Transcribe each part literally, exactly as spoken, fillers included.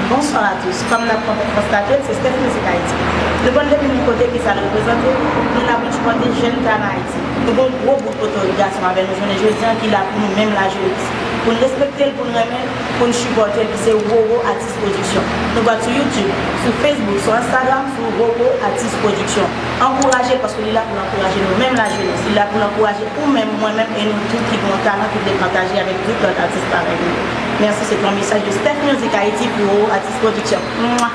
Bonsoir à tous. Kòm n ap konstate l, se Steph Music Haïti. Nou konn depi nou kote ki sa l reprezante, nou la pou n sipòte jèn talan Ayiti. Nou gen yon gwo bout otorigasyon avè nou jounen jodi a ki la pou nou menm lajenès. Pou n respekte l, pou n renmen l, pou n sipòte l, ki se Roro Atis Pwodiksyon. Nou pral sou YouTube, sou Facebook, sou Instagram, sou Roro Atis Pwodiksyon. Ankouraje l paske li la pou l ankouraje nou menm lajenès. Li la pou l ankouraje ou menm, mwen menm e nou tout ki gen yon talan ki vle pataje avèk tout lòt atis parèy nou. Mèsi, se te yon mesaj de Steph Music Haïti pou Roro Atis Pwodiksyon. Mwa!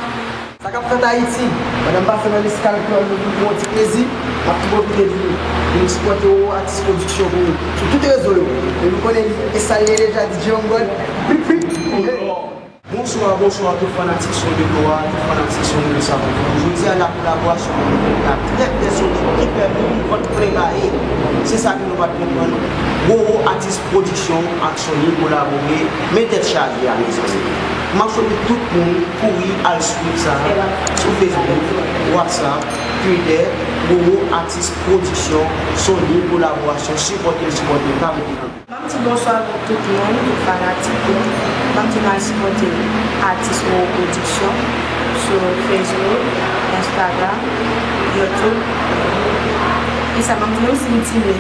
Sa k ap fèt Ayiti? Pandan m pase nan Leskal Kreyòl, nou vin pran yon ti plezi. M ap tou pwofite di nou, vin sipòte Roro Atis Pwodiksyon pou nou sou tout rezo yo. E nou konnen li, e sa l ye deja, D J Onbòd. Pip, pip. Bonswa, bonswa tout fanatik son Delo a, tout fanatik son Delo Savann. Jodi a, la kolaborasyon pou nou fè ak trè bèl Sony ki fè moun vant plen gaye. Se sa ke nou pa t konprann. Roro Atis Pwodiksyon ak Sony kolabore, men tèt chaje a, mezanmi. M ap swete tout moun kouri al swiv sa sou Facebook, WhatsApp, Twitter, Roro Atis Pwodiksyon, Sony kolaborasyon, sipòte l, sipòte l, pa rete nan Ban m di bonswa pou tout moun, tout fanatik yo. Ban m di nou al sipòte atis Roro Pwodiksyon sou Facebook, Instagram, YouTube. E sa ban m di menm si m timid.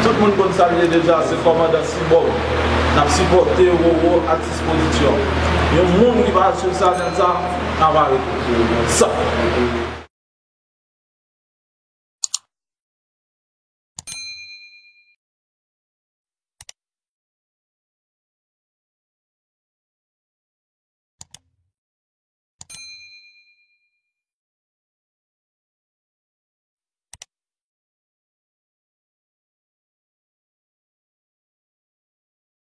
Tout moun konn sa l ye deja, se kòmandan Sibòg. N ap sipòte Roro Atis Pwodiksyon. Yon moun ki pa swiv chanèl sa, n ap arete sa.